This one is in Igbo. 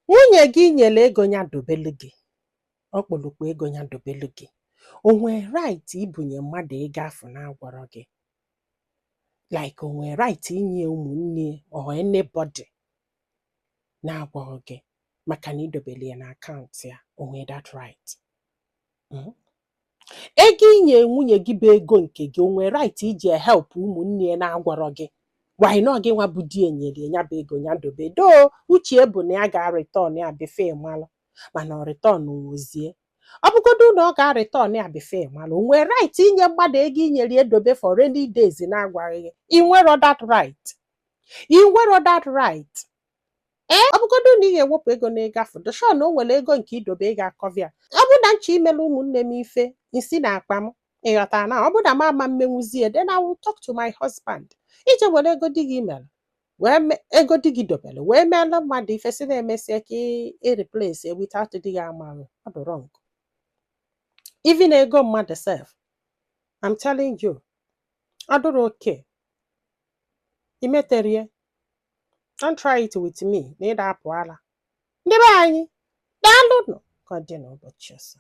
Nwunye gị nyere ego ya dobelu gị, ọkpụlụkpụ ego ya dobelu gị, o nwee right ibunye mmadụ ego afọ na-agwarọ gị? Like, o nwee right inye ụmụnne or anybody na-agwaghị gị maka na idobere ya na account ya? O nwee that right? Ego inye nwunye gị bụ ego nke gị, o nwee right iji help ụmụnne ya na-agwarọ gị? Why not gị nwa bụ di enyere ya bụ ego ya dobe doo uche bụ na ya ga-return ya before malụ, mana ọ return nwozie. Ọ bụgodu na ọ ga-return ya before malụ, o nwee right inye mmadụ ego inyere ya dobe for rainy days na-agwaghị gị? Ị nwero that right, ị nwero that right. Ee, ọ bụgodu na ị ga-ewepụ ego n'ego afọ dosho na o nwere ego nke idobe ị ga-acover ya. Ọ bụrụ na nchọ imelu ụmụnne m ife nsi na akpa m, ịghọtara na ọ bụrụ na m ama mmenwuzie, then I will talk to my husband. Ije were ego di gị mere wee ego di gị dobere wee meela mmadụ ife si na-emesịa ka ị replace without di gị amaghị, ọ dị wrong. Even ego mmadụ sef, I'm telling you, ọ dụrụ okay imeterie. Don't try it with me na ịda apụ ala. Ndị be anyị, daalụnụ. Ka ọ dị n'ụbọchị ọzọ.